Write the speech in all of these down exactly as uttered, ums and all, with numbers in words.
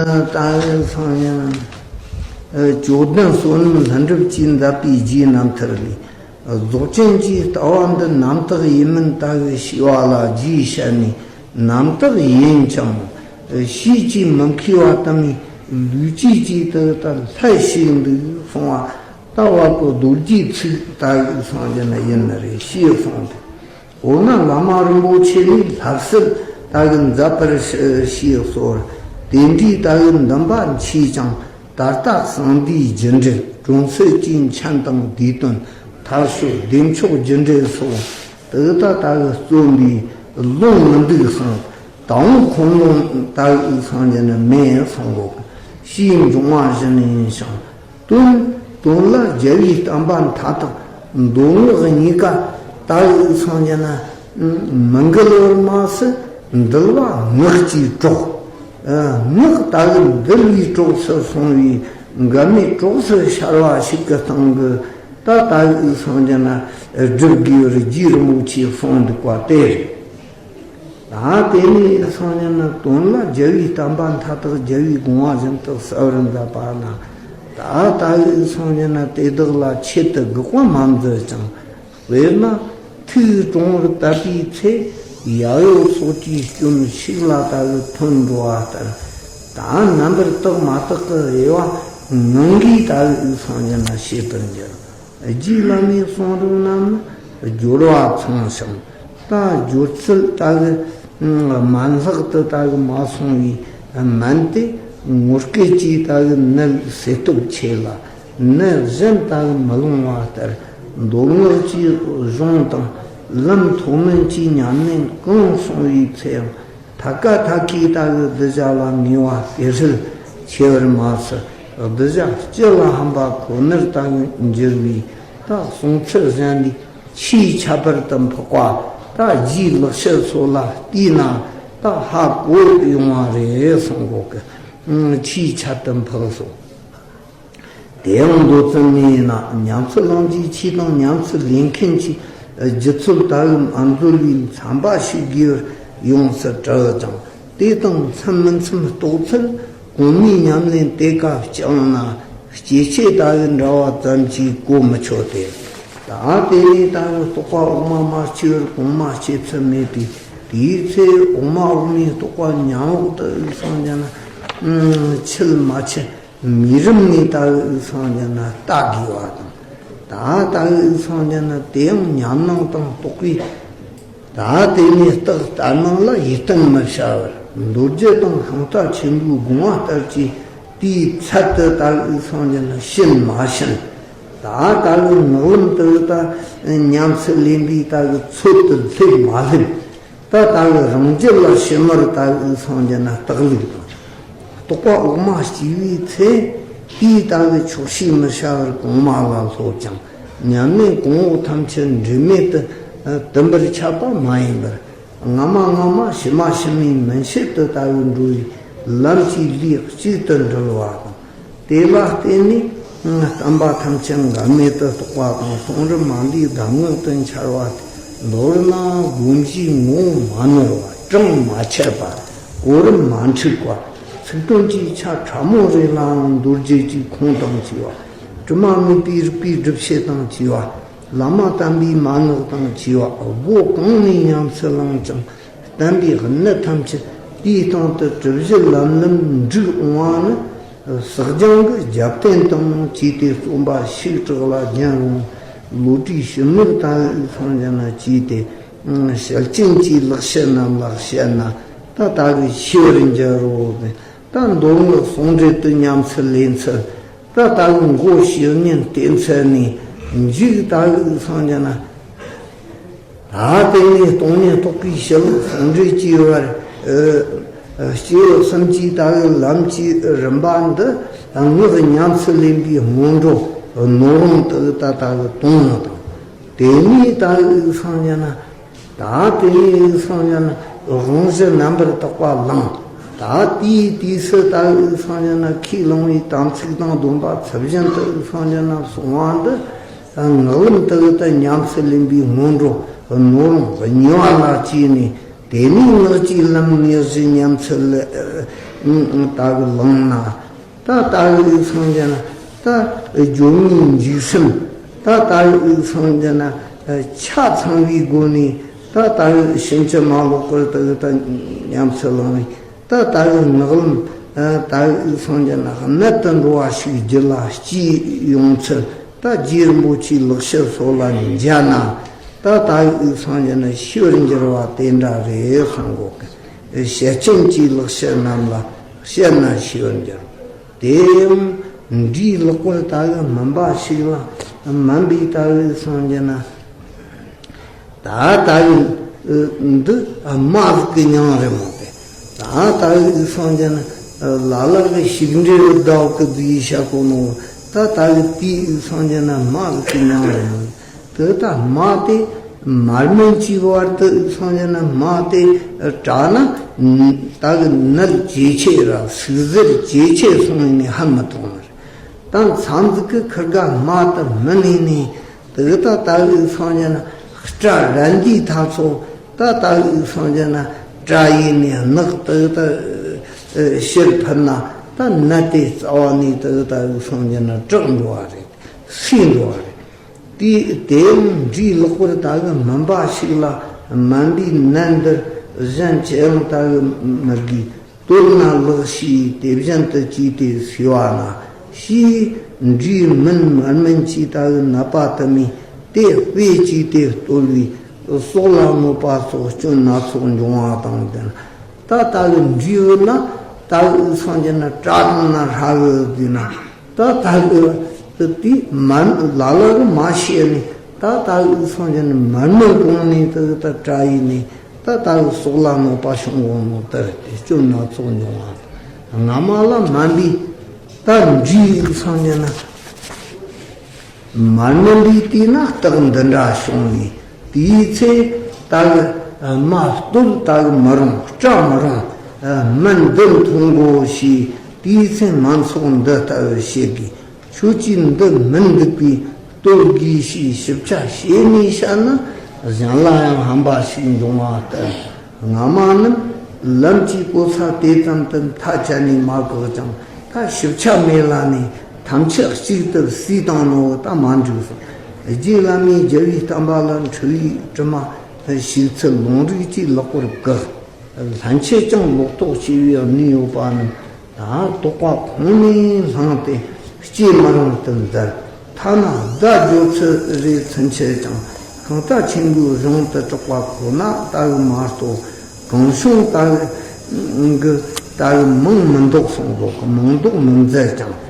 ད་སང་ཉིན་བཅུ་བདུན་བསོད་ནམས་ལྷུན་གྲུབ་ཀྱིས་མཛད་པའི་རྗེའི་རྣམ་ཐར་ལས། རྫོགས་ཆེན་གྱི་ལྟ་བ་འདི་རྣམ་དག་ཡིན་མིན་ད་གི་ཤེས་པ་ལ་རྗེས་བཤད་ནས། རྣམ་དག་ཡིན་ཀྱང་ཤེས་ཀྱིས་མི་མཁས་པ་དུ་མས་ལུས་ཀྱིས་ཀྱིས་དུ་ད་ལྷད་ཞིག་འདུག་གསུང་བ། ད་བར་དུ་རྡོ་རྗེའི་ཚིག་ད་གི་སང་ཉིན་ཡིན་ནི་རེད་ཞེས་གསུངས་ཏེ། འོ་ན་བླ་མ་རིན་པོ་ཆེ་ནས་ལྷ་སྲས་ད་གི་མཛད་པར་ཞུ་ཞེས་གསོལ། དེ་འདྲའི་ད་གི་འདུན་པ་མཆིས་ཀྱང་ད་ལྟ་གསང་བདེའི་རྒྱུ་འབྲས་གྲོང་གསེབ་ཀྱི་མཆན་དང་བསྡུས་དོན་མཐར་སོན་བདེ་མཆོག་རྒྱུ་འབྲས་སོགས་དེ་ད་ད་གི་རྩོམ་པའི་ལུང་མི་འདུག་གསུངས། ད་འོང་ཁུངས་ལུང་ད་གི་སང་ཉིན་མེད་གསུང་གོ། ཞེས་འབྱུང་བ་བཞིན་ཡིན་ཞིང་། དོན། དོན་ལ་རྒྱལ་བའི་བསྟན་པ་མཐའ་དག་མདོ་སྔགས་གཉིས་ཀ་ད་གི་སང་ཉིན་མི་འགལ་བར་མ་ཟད་འདུལ་བ་སྔགས་ཀྱིས་གྲོགས། སྔགས་ད་གི་འདུལ་བའི་གྲོགས་སུ་སོང་བའི་འགལ་མེད་གྲོགས་སུ་ཤར་བ་ཞིག་གི་སྟེང་གི་ད་ད་གི་སང་ཉིན་སྒྲུབ་དགོས་པར་རྗེ་རིན་པོ་ཆེས་གསུངས་འདུག་པ་དེ་རེད། ད་དེ་ནས་སང་ཉིན་ན་དོན་ལ་རྒྱལ་བའི་བསྟན་པ་མཐའ་དག་རྒྱལ་བའི་དགོངས་པ་བཞིན་དུ་གསལ་བར་མཛད་པ་ན། ད་ལྟ་བའི་སང་ཉིན་ན་དེ་དག་ལ་ཆེད་དུ་དགག་པ་མ་མཛད་ཅིང་། དཔེར་ན་ཐུགས་གྲོང་བར་བཏབ་པའི་ཚེ་ཡ་ཡོ་སོགས་ཀྱི་སྐྱོན་ཤུགས་ལ་ལྟ་བུ་ཐོན་འགྲོ་བ་ལྟར། ད་རྣམ་པར་དག་མ་དག་གི་དབྱེ་བ་ངང་གིས་ལྟ་བུའི་སང་ཉིན་ན་ཤེས་པར་འགྱུར། རྗེ་བླ་མའི་གསུང་རབ་རྣམས་སྦྱོར་བ་ཚང་ཞིང་། ད་སྦྱོར་ཚུལ་ལྟ་བུ་མན་ལྷག་ཏུ་ལྟ་བུ་མ་སོང་བའི་སྨན་དེ་ངོ་སྐལ་གྱིས་ལྟ་བུ་ནད་སེལ་སྟོབས་ཆེ་ལ། ནད་གཞན་ལྟ་བུ་མི་སློང་བ་ལྟར། མདོ་སྔགས་ཀྱི་གཞུང་དང་ལམ་མཐོ་དམན་གྱི་ཉམས་ལེན་གང་སོང་བའི་ཚེ་ཡང་། ཐ་ཀ་ཐ་ཀའི་ལྟ་བུ་གདུལ་བྱ་ལ་ངེས་པ་དེ་སྲིད་ཆེ་བར་མ་ཟད། གདུལ་བྱ་སྤྱི་ལ་ཕན་པ་ཁོ་ནར་ལྟ་བུ་འགྱུར་བའི་ད་གསུང་ཚུལ་གཞན་ལས་ཆེས་ཁྱད་པར་དུ་འཕགས་པ། ད་རྗེའི་ལེགས་བཤད་སོགས་ལ་བལྟས་ན་ད་ཧ་གོ་ཡོང་བ་རེད་གསུང་གོ་གི། ཆེས་ཁྱད་དུ་འཕགས་སོ། དེ་ཡང་མདོ་ཙམ་ཡིན་ན་ཉམས་ཚུལ་བླང་རྒྱུའི་ཆེད་དང་ཉམས་ཚུལ་ལེན་མཁན་གྱི་རྒྱུ་ཚོད་ལྟ་བུ་མ་འཛོལ་བའི་མཚམས་པ་ཞིག་དགོས་པར་ཡོངས་སུ་གྲགས་ཀྱང་། དེ་དང་འཚམ་མི་འཚམ་རྟོགས་ཚུལ་གོང་མའི་ཉམས་ལེན་དེ་ཀ་བསྐྱངས་ན་སྐྱེ་མཆེད་ལྟ་བུ་འདྲ་བ་ཙམ་གྱིས་གོ་མི་ཆོད་དེ། ད་དེ་ནས་ལྟ་བུ་རྟོགས་པ་འོག་མ་མ་སྐྱེས་པར་གོང་མ་སྐྱེ་ཚུལ་མེད་པས། དེའི་ཚེ་འོག་མ་འོག་མའི་རྟོགས་པ་ཉམས་འོག་ཏུ་སོང་ཀྱང་ན་འཆི་མ་འཆི། མི་རིམ་ནས་ལྟ་བུ་སང་ཉིན་ན་ལྟ་དགོས་པ་དང་། ད་ལྟ་བུ་སང་ཉིན་ན་དེ་ཡང་ཉམས་སྣང་དང་རྟོགས་པས། ད་དེ་ནས་རྟགས་ལྟར་སྣང་ལ་ཡིད་གཏད་མི་བྱ་བར། མདོ་རྒྱུད་དང་ཤིང་རྟ་ཆེན་པོའི་དགོངས་པ་ལྟར་གྱི་དེའི་ཚད་དུ་ལྟ་བུ་སང་ཉིན་ན་ཕྱིན་མ་ཕྱིན། ད་ལྟ་བུ་ངག་ལམ་དུ་ད་ཉམས་སུ་ལེན་པའི་ལྟ་བུ་ཚོད་དུ་སླེབས་མ་སླེབས། ད་ལྟ་བུ་རང་རྒྱུད་ལ་ཕྱི་མར་ལྟ་བུ་སང་ཉིན་ན་རྟགས་ལུགས་དང་། རྟོགས་པ་འོག་མ་སྐྱེ་བའི་ཚེ། དེའི་ལྟ་བུ་ཆོག་ཤེས་མི་བྱ་བར་གོང་མ་ལ་སློབ་ཀྱང་། ཉམས་ལེན་གོང་འོག་ཐམས་ཅད་འབྲེལ་མེད་དུ་དུམ་པར་ཆད་པ་མ་ཡིན་པར། སྔ་མ་སྔ་མ་ཕྱི་མ་ཕྱི་མའི་མན་ཆད་དུ་ལྟ་བུ་འགྲོ་བའི་ལམ་གྱི་ལུས་གཅིག་ཏུ་འགྲིལ་བ་དང་། དེ་ལ་བརྟེན་ནས་བསྟན་པ་ཐམས་ཅད་འགལ་མེད་དུ་རྟོགས་པ་དང་གསུང་རབ་མ་འདས་གདམས་ངག་ཏུ་འཆར་བ། མདོར་ན་སྒོམ་གཞིའི་ངོ་བོ་མ་ནོར་བ། གྲངས་མ་ཆད་པ། གོ་རིམ་མ་འཁྲུགས་པ། ཚིག་དོན་གྱི་ཆ་ཕྲ་མོ་རེ་ལའང་མདོ་རྒྱུད་ཀྱི་ཁུངས་དང་བཅས་པ། དྲི་མ་མེད་པའི་རིགས་པའི་སྒྲུབ་བྱེད་དང་བཅས་པ། བླ་མ་དམ་པའི་མན་ངག་དང་བཅས་པ་སྒོ་གང་ནས་ཉམས་སུ་བླངས་ཀྱང་། བསྟན་པའི་གནད་ཐམས་ཅད་དེའི་སྟེང་དུ་གྲུབ་གཞི་ལམ་ལམ་འགྲིག་འོང་བ་ནི། ཟབ་སྦྱངས་ཀྱི་རྒྱབ་རྟེན་དང་བཅས་ཏེ་རྩོམ་པ་ཤིག་གྲགས་ལ་སྦྱར་རུང་། བློ་གྲོས་ཞིབ་མོར་ལྟ་བུའི་སང་ཉིན་ན་བཅས་ཏེ། ཞལ་ཅན་གྱི་ལེགས་བཤད་རྣམས་ལ་བཤད་ན་ད་ལྟ་བུའི་ཤེས་པར་འགྱུར་རོ། ད་མདོ་སྔགས་ཟུང་འབྲེལ་དུ་ཉམས་སུ་ལེན་ཚུལ། ད་ལྟ་བུའི་མགོ་བཤེས་གཉེན་བསྟེན་ཚུལ་ནས་མཇུག་ལྟ་བུའི་སང་ཉིན་ན། ད་དེ་ནས་སྟོང་ཉིད་རྟོགས་པའི་ཞི་ལྷག་ཟུང་འབྲེལ་གྱི་བར། ཨ། ཨ། སྐྱེས་བུ་གསུམ་གྱི་ལྟ་བུའི་ལམ་གྱི་རིམ་པ་འདི་སྔགས་ཉམས་སུ་ལེན་པའི་སྔོན་འགྲོ་ནོར་རུང་དུ་ད་ལྟ་བུ་དོན་དང་། དེ་ནས་ལྟ་བུའི་སང་ཉིན་ན། ད་དེ་ནས་སང་ཉིན་ན་དབང་བཞི་རྣམ་པར་དག་པ་བླངས། ད་དེའི་དུས་སུ་ལྟ་བུའི་སང་ཉིན་ན་ཁས་བླངས་པའི་དམ་ཚིག་དང་སྡོམ་པ་ཚུལ་བཞིན་དུ་སང་ཉིན་ན་སྲུང་བ་འདི། ངག་ལམ་དུ་ད་ཉམས་སུ་ལེན་པའི་སྔོན་འགྲོ་ནོར་རུང་གཉིས་པ་ལ་བཅས་ནས། དེ་ནས་ངག་གི་ལམ་ངེས་གཞི་ཉམས་སུ་ལེ། ད་གི་ལངས་ན། ད་ད་གི་ཨིག་སང་རྒྱ་ན་ད་སྦྱོར་དངོས་འཇིགས་སེམས། ད་ད་གི་ཨིག་སང་རྒྱ་ན་ཆ་ཚང་བའི་སྒོ་ནས། ད་ད་གི་ཕྱིན་ཅི་མ་ལོག་པར་ད་གི་ད་ཉམས་སུ་བླང་བའི། ད་ད་གི་ངག་ལམ། ད་གི་ཨིག་སང་རྒྱ་ན་གནད་དུ་འགྲོ་བ་ཞིག་རྒྱུད་ལ་སྐྱེས་ཡོང་ཚུལ། ད་རྗེ་རིན་པོ་ཆེའི་ལེགས་བཤད་སོགས་ལ་མཇལ་ན། ད་ད་གི་ཨིག་སང་རྒྱ་ན་ཤེས་པར་འགྱུར་བ་དེ་འདྲ་རེད་གསུང་གོ་གི། ཞལ་ཆེམས་ཀྱི་ལེགས་བཤད་རྣམས་ལ་བཤད་ན་ཤེས་པར་འགྱུར། དེ་ཡང་འབྲས་ལེགས་པར་ད་གི་སྨིན་པ་ཞིག་ལ་སྨིན་པའི་ད་གི་ཨིག་སང་རྒྱ་ན། ད་ད་གི་འདི་རྨ་ཟིག་གི་མྱིང་རེད་མོ་དེ། ད་ད་གི་ཨིག་སང་རྒྱ་ན་ལ་ལ་གི་ཞིག་འབྲས་བུ་ཟླ་བ་གི་དུས་ཤ་ཁོ་ནོ། ད་ད་གི་དེའི་ཨིག་སང་རྒྱ་ན་རྨ་ཟིག་གི་མྱིང་རེད་མོ། དེ་ད་རྨ་དེ་མར་སྨིན་གྱི་བར་དུ་ཨིག་སང་རྒྱ་ན་རྨ་དེ་དྲག་ན། ད་གི་ནད་ཇེ་ཆེ་ར་ཟུག་གཟེར་ཇེ་ཆེ་སོང་ནས་ཧ་མི་ཐོག་ནི་རེད། ད་མཚམས་ཟིག་གི་ཁིར་ག་རྨ་དེ་སྨིན་ནས་ནས། དེ་ད་ད་གི་ཨིག་སང་རྒྱ་ན་སྐྲ་ར་འདིའི་ཐ་ཚོ། ད་ད་གི་ཨིག་སང་རྒྱ་ན་སྐྲ་ཡིས་ནས་ནག་དེ་ད་ཕྱིར་ཕུད་ན། ད་ནད་དེ་རྩ་བ་ནས་དེ་ད་གི་ཨིག་སང་རྒྱ་ན་དྲག་འགྲོ་བ་རེད། སུས་འགྲོ་བ་རེད། དེ་དེ་ཡང་འབྲས་ལེགས་པར་ད་གི་སྨིན་པ་ཞིག་ལ་སྨིན་པའི་ནད་འདིར་གཞན་ཅི་ཡང་ད་གི་མི་དགོས། དོན་ན་ལེགས་ཤེས་དེ་བཞིན་དུ་བཅོས་ཏེ་གསོས་པ་ན། ཞེས་འབྲས་སྨིན་མར་སྨིན་གྱི་ད་གི་ནད་པ་དུ་མས་དེ་དཔེ་བཅོས་ཏེ་བསྟོད་པའི་སྲོག་ལ་གནོད་པ་སོགས་སྐྱོན་སྣ་ཚོགས་འབྱུང་བ་དང་ལྡན། ད་ད་གི་འབྲས་བུ་ན་ད་གི་ཨིག་སང་རྒྱ་ན་བཀྲ་དང་ན་ཧྲ་གི་དུས་ན། ད་ད་གི་དེ་མ་ལ་ལ་གི་མ་ཤེས་ནས། ད་ད་གི་ཨིག་སང་རྒྱ་ན་མར་སྨིན་གོང་ནས་ད་གི་ད་སྐྲ་ཡིས་ནས། ད་ད་གི་སྲོག་ལ་གནོད་པ་བྱུང་གོ་ནོ་དེ་རེད། དེ་སྐྱོན་སྣ་ཚོགས་འབྱུང་བ། སྔ་མ་ལ་སྨིན་པའི་ད་འབྲས་ཨིག་སང་རྒྱ་ན། མར་སྨིན་པའི་དུས་ན་རྟགས་འདི་འདྲ་བྱུང་ནས། དེའི་ཚེ་ད་གི་རྨ་བསྟོད་ད་གི་མི་རུང་། སྐྲ་མི་རུང་། སྨན་འདི་འཐུང་དགོས་ཞེས་དེའི་ཚེ་སྨན་ཚོགས་འདི་ལྟ་བུ་བྱེད་དགོས། ཁྱོད་ཀྱིས་འདི་སྨིན་འདུག་པས་བསྟོད་དགོས་ཞེས་ཞིབ་ཆ་བྱས་ནས་བཤད་ན། གཞན་ལ་ཡང་ཕན་པ་ཞིག་འབྱུང་བ་ལྟར། སྔ་མ་རྣམས་ལམ་གྱི་གོ་ས་དེ་ཙམ་དུ་མཐའ་ཆད་ནས་མ་བཀག་ཀྱང་། ད་ཞིབ་ཆ་མེད་ལ་ནི་ཐམས་ཅད་གཅིག་ཏུ་བསྲེས་བཏང་ནོ་ད་མ་འགྲིག་སོང་། རྗེ་བླ་མས་རྒྱལ་བའི་བསྟན་པ་ལ་འཁྲུལ་བའི་དྲི་མ་ཞིག་ཚུལ་ལུང་རིགས་ཀྱིས་ལེགས་པར་བཀག། ལྷན་སྐྱེས་ཀྱང་ལོག་རྟོག་སྐྱེ་བའི་གནས་ཡོད་པ་རྣམས། ད་རྟོག་པ་ཁོང་ནས་བསླངས་ཏེ་སྐྱེ་མི་རུང་དུ་མཛད། ཐ་ན་བརྡ་སྦྱོར་ཚུལ་རེ་ཚུན་ཆད་ཀྱང་། ཤིང་རྟ་ཆེན་པོའི་གཞུང་དུ་གྲགས་པ་ཁོ་ན་ལྟ་བུ་མ་གཏོགས། གང་བྱུང་ལྟ་བུ་གི་ལྟ་བུ་མིང་མི་འདོགས་གསུངས་སོ། མིང་འདོགས་མི་མཛད་ཀྱང་།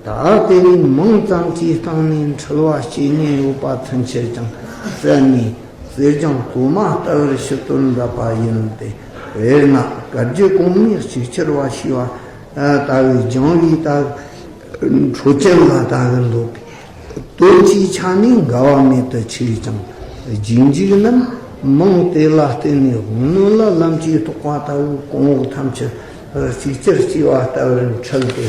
ད་དེ་ནས་མིང་ཙམ་གྱི་སྟེང་ནས་འཁྲུལ་བ་སྐྱེ་ཉེན་ཡོད་པ་ཚུན་ཆད་ཀྱང་བསལ་ནས། གསེར་སྦྱངས་བཙོ་མ་ལྟ་བུར་ཕྱི་དོན་མཛད་པ་ཡིན་ཏེ། དཔེར་ན་བཀའ་བརྒྱུད་གོང་མའི་གཅིག་ཁྱེར་བ་ཞེས་པ་ལྟ་བུའི་སྦྱང་བའི་ལྟ་བུ་འཕྲོ་ཅན་ལ་ལྟ་བུ་འདོད་པའི་དོན་གྱི་ཆ་ནས་འགལ་བ་མེད་དུ་ཆུག་ཀྱང་། རྗེས་འཇུག་རྣམས་མིང་དེ་ལ་བརྟེན་ནས་དབང་རྣོན་ལ་ལམ་གྱིས་རྟོགས་པ་ལྟ་བུའི་གོང་འོག་ཐམས་ཅད་གཅིག་ཁྱེར་སྐྱེ་བ་ལྟ་བུར་འཁྲུལ་ཏེ།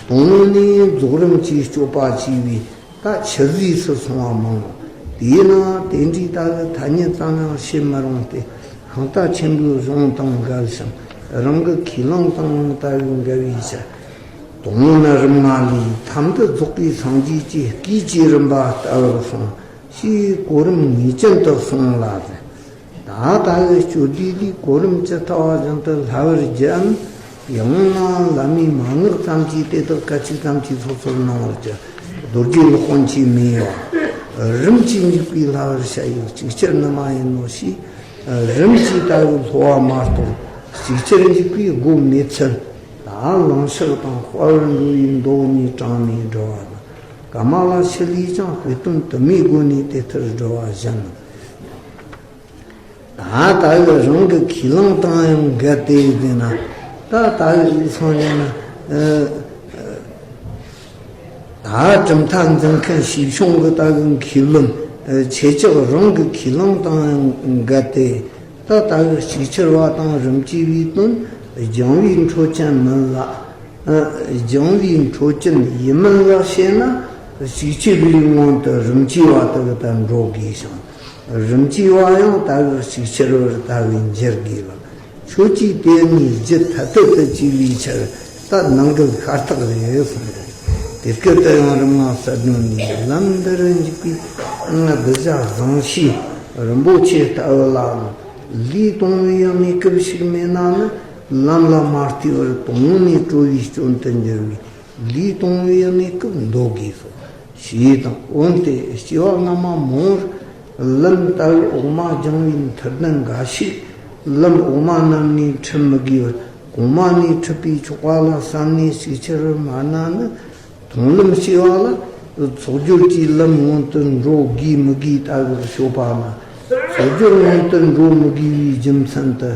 དོན་ནི་རྫོགས་རིམ་གྱི་སྤྱོད་པ་བྱས་པའི་ད་ཆུད་ཟོས་སུ་སོང་བ་མང་ངོ་། དེས་ན་དེ་འདྲའི་ལྟ་བུ་ཐ་སྙད་ཙམ་ཡང་བྱེད་མི་རུང་སྟེ། ཤིང་རྟ་ཆེན་པོའི་གཞུང་དང་འགལ་ཞིང་། རང་གི་ཁས་བླངས་དང་ལྟ་བུའི་འགལ་བའི་ཕྱིར། དང་པོ་ནི་རིམ་ལྔ་ལས་ཐ་མ་དུ་རྫོགས་པའི་སངས་རྒྱས་ཀྱི་སྐུའི་རིམ་པ་ལྟ་བུར་གསུངས་ཞེས་གོ་རིམ་ངེས་ཅན་དུ་གསུངས་ལ་ཟེར། ད་ལྟ་བའི་སྤྱོད་བདེ་འདིའི་གོ་རིམ་ཇི་ལྟ་བ་བཞིན་དུ་སླ་བར་བརྒྱུད་ནས། ཡང་ན་བླ་མའི་མན་ངག་ཙམ་གྱིས་དེ་དག་སྐད་ཅིག་ཙམ་གྱིས་སོ་སོར་སྣང་བར་བྱ། རྡོ་རྗེ་སློབ་དཔོན་གྱིས་སྨྲས་པ། རིམ་གྱིས་འཇུག་པའི་སླ་བར་བྱ་ཡི། གཅིག་ཁྱེར་ནི་མ་ཡིན་ནོ་ཞེས། རིམ་གྱིས་ལྟ་བུ་སླ་བ་མ་གཏོགས། གཅིག་ཁྱེར་འཇུག་པའི་སྒོ་མེད་ཚུལ། ད་ལང་ཕྱོགས་དང་དཔའ་བར་འགྲོ་བའི་མདོ་ནས་དྲངས་ནས་བསྒྲུབ་པ་དང་། ཀ་མ་ལ་ཤཱི་ལས་ཀྱང་དཔེ་དོན་དུ་མའི་སྒོ་ནས་དེ་ལྟར་བསྒྲུབས་པ་བཞིན། ད་ལྟ་བུ་རང་གི་ཁས་བླངས་དང་ཡང་འགལ་ཏེ་ཟེར་ན། ད་ལྟ་བུ་སོང་ཡང་ན། ད་གྲུབ་མཐའ་འཛིན་མཁན་ཞིག་བྱུང་གི་ལྟ་བུ་མཁས་བླུན་ཆེ་ཆག་རང་གི་ཁས་བླངས་དང་ཡང་འགལ་ཏེ། ད་ལྟ་བུ་གཅིག་ཁྱེར་བ་དང་རིམ་གྱིས་པའི་དོན་སྦྱང་བའི་འཕྲོ་ཅན་མིན་ལ། སྦྱང་བའི་འཕྲོ་ཅན་ཡིན་མིན་ལ་བཤད་ན། གཅིག་ཁྱེར་བའི་སྔོན་དུ་རིམ་གྱིས་པ་དག་ཏུ་འགྲོ་དགོས་ཤིང་། རིམ་གྱིས་པ་ཡང་ལྟ་བུ་གཅིག་ཁྱེར་བར་ལྟ་བུ་འགྱུར་དགོས་ལ། ཁྱོད་ཀྱིས་དེ་ནས་རྒྱུ་ཐ་དད་དུ་བྱས་པའི་ཕྱིར། ད་ནང་འགལ་ཤ་སྟག་རེད་གསུངས་ཏེ། དེ་སྐད་དུ་ཡང་རིམ་ལྔ་གསལ་སྒྲོན་ནས། ལམ་འདི་རུ་འཇུག་པའི་གདུལ་བྱ་བཟང་ཤོས་རིན་པོ་ཆེ་ལྟ་བུ་ལའང་ལུས་གཏོང་བའི་གནས་སྐབས་ཤིག་མེད་ན་ནི། ལམ་ལ་མ་ལྟོས་པར་དོང་ནས་བྲོ་བའི་སྐྱོན་དུ་འགྱུར་བས། ལུས་གཏོང་བའི་གནས་སྐབས་འདོད་དགོས་སོ། ཞེས་དང་། འོན་ཏེ་སྐྱེ་བ་སྔ་མ་མང་བོར་ལམ་ལྟ་བུའི་འོག་མ་སྦྱངས་པའི་མཐུ་ལྡན་འགའ་ཞིག་ལམ་འོག་མ་རྣམས་ནས་འཁྲིད་མི་དགོས་པར་གོང་མ་ནས་འཁྲིད་པས་ཆོག་པ་ལ་བསམ་ནས་ཞིག་ཆར་མ་ན་ནི། མཐོང་ལམ་སྐྱེ་བ་ལ་ཚོགས་སྦྱོར་གྱིས་ལམ་སྔོན་དུ་འགྲོ་དགོས་མི་དགོས་ལྟ་བུར་དཔྱོད་པ་ན། ཚོགས་སྦྱོར་སྔོན་དུ་འགྲོ་མི་དགོས་པའི་རྒྱུ་མཚན་དུ།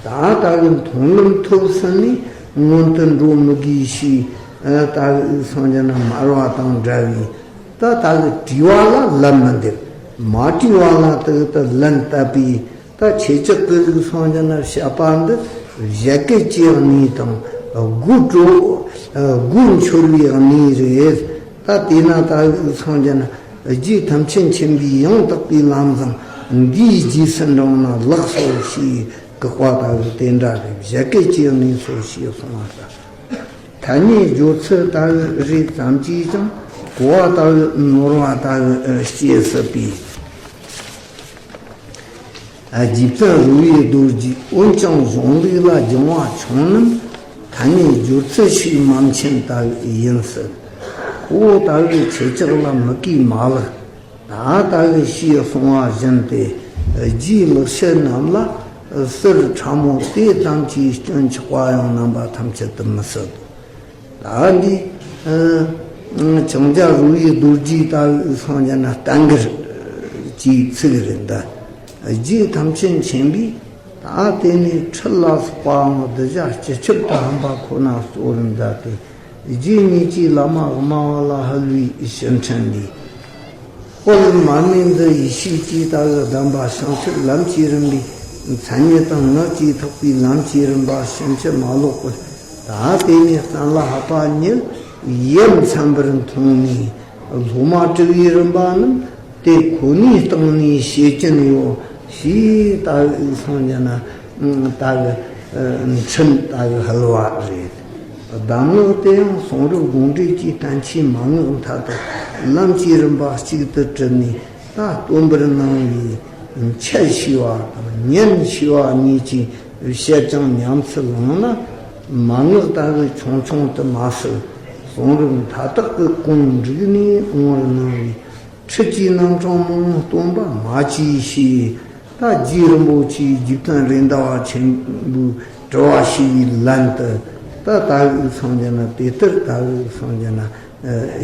ད་ལྟ་གི་མཐོང་ལམ་ཐོབ་ཟིན་ནས་སྔོན་དུ་འགྲོ་མི་དགོས་ཞེས་ད་གི་སངས་རྒྱས་ན་སྨྲ་བ་དང་འདྲ་བས། ད་ལྟ་གི་དྲིས་པ་ལ་ལན་མི་འདེབས། མ་དྲིས་པ་ལ་དེ་ད་ལན་བཏབ་པས། ད་ཁྱེད་ཅག་གི་སངས་རྒྱས་ན་བཤད་པ་འདི་བཞད་གད་ཀྱི་གནས་དང་སྒོ་དྲོ་སྒོ་འཆོར་བའི་གནས་རེད། ད་དེས་ན་ད་གི་སངས་རྒྱས་ན་རྗེ་ཐམས་ཅད་མཁྱེན་པའི་ཡང་དག་པའི་ལམ་བཟང་འདིའི་རྗེས་སུ་འབྲངས་ན་ལེགས་སོ་ཞེས། བཀག་པ་ལྟ་བུ་དེ་འདྲ་རེད། བཞད་གད་ཀྱི་གནས་སོ་ཞེས་གསུངས་པ་ལྟར། ཐ་སྙད་སྦྱོར་ཚུལ་ལྟ་བུ་རེ་ཙམ་གྱིས་ཀྱང་གོ་བ་ལྟ་བུ་ནོར་བ་ལྟ་བུ་སྐྱེ་སྲིད་པས། རྗེ་བཙུན་རོལ་པའི་རྡོ་རྗེས། འོན་ཀྱང་གཞུང་ལུགས་ལ་སྦྱང་བ་ཆུང་རྣམས་ཐ་སྙད་སྦྱོར་ཚུལ་ཞིག་མ་མཁྱེན་ལྟ་བུ་ཡིན་སྲིད། ཁོ་བོ་ལྟ་བུ་ཁྱེད་ཅག་ལ་མི་གུས་མ་ལགས། ད་ལྟ་བུ་ཞེས་གསུང་བ་བཞིན་ཏེ། རྗེའི་ལེགས་བཤད་རྣམས་ལ་ཟུར་ཕྲ་མོ་དེ་ཙམ་གྱིས་སྐྱོན་ཆགས་པ་ཡང་རྣམ་པ་ཐམས་ཅད་དུ་མི་སྲིད་དོ། ད་འདི་ཨ་ཨ་ལྕང་སྐྱ་རོལ་པའི་རྡོ་རྗེ་ལྟ་བུ་སངས་རྒྱས་ན་བསྟན་འགྱུར་གྱི་ཚིག་རེད། འདི་རྗེ་ཐམས་ཅད་མཁྱེན་པས། ད་དེ་ནས་ཁྲིད་ལ་སོགས་པའང་གདུལ་བྱ་སྤྱི་ཁྱབ་ཏུ་ཕམ་པ་ཁོ་ན་གཙོ་བོར་མཛད་དེ། རྗེ་ཉིད་ཀྱིས་བླ་མ་སྨྲ་བ་ལ་དབུལ་བའི་ཕྱིར་འཕྲིན་ལས། དཔལ་མར་མེ་མཛད་ཡེ་ཤེས་ཀྱི་ལྟ་བུ་གདམས་པ་བྱང་ཆུབ་ལམ་གྱི་རིམ་པའི་མཚན་ཉིད་དང་ངག་གིས་ཐེག་པའི་ལམ་གྱི་རིམ་པ་ཕྱིན་ཅི་མ་ལོག་པར། ད་དེ་ནས་གསན་ལ་ཧ་པ་ཉིད་ཡིད་ཚིམ་པར་མཐོང་ནས། སློབ་མ་གྲུབ་པའི་རིམ་པ་རྣམས་དེ་ཁོ་ནའི་སྟེང་ནས་ཤེས་ཀྱིན་ཡོད་ཞེས་ལྟ་བུ་སངས་རྒྱས་ན་ལྟ་བུ་འཕྲིན་ལྟ་བུ་ཕུལ་བ་རེད། གདམས་ངག་དེ་ཡང་གསུང་རབ་དགོངས་འགྲེལ་གྱི་བསྟན་བཅོས་མན་ངག་མཐའ་དག་ལམ་གྱི་རིམ་པ་གཅིག་ཏུ་དྲིལ་ནས། ད་སྟོན་པར་གནང་བའི་འཆད་ཤེས་པ་དང་ཉན་ཤེས་པ་གཉིས་ཀྱིས་བཤད་ཀྱང་ཉམས་སུ་བླངས་ན། མན་ངག་ལྟ་བུ་ཆུང་ཆུང་དུ་མ་ཟད། གསུང་རབ་མཐའ་དག་གི་གོང་འགྲིག་ནས་འོང་བར་གནང་བའི་ཁྲིད་ཀྱི་རྣམ་གྲངས་མང་པོ་སྟོན་པ་མ་བཅས་ཤེས། ད་རྗེ་རིན་པོ་ཆེའི་རྗེ་བཙུན་རེད་མདའ་བ་ཆེན་པོས་དྲི་བ་ཞུས་པའི་ལན་དུ། ད་ལྟ་བུའི་སངས་རྒྱས་ན་དེ་ལྟར་ལྟ་བུའི་སངས་རྒྱས་ན་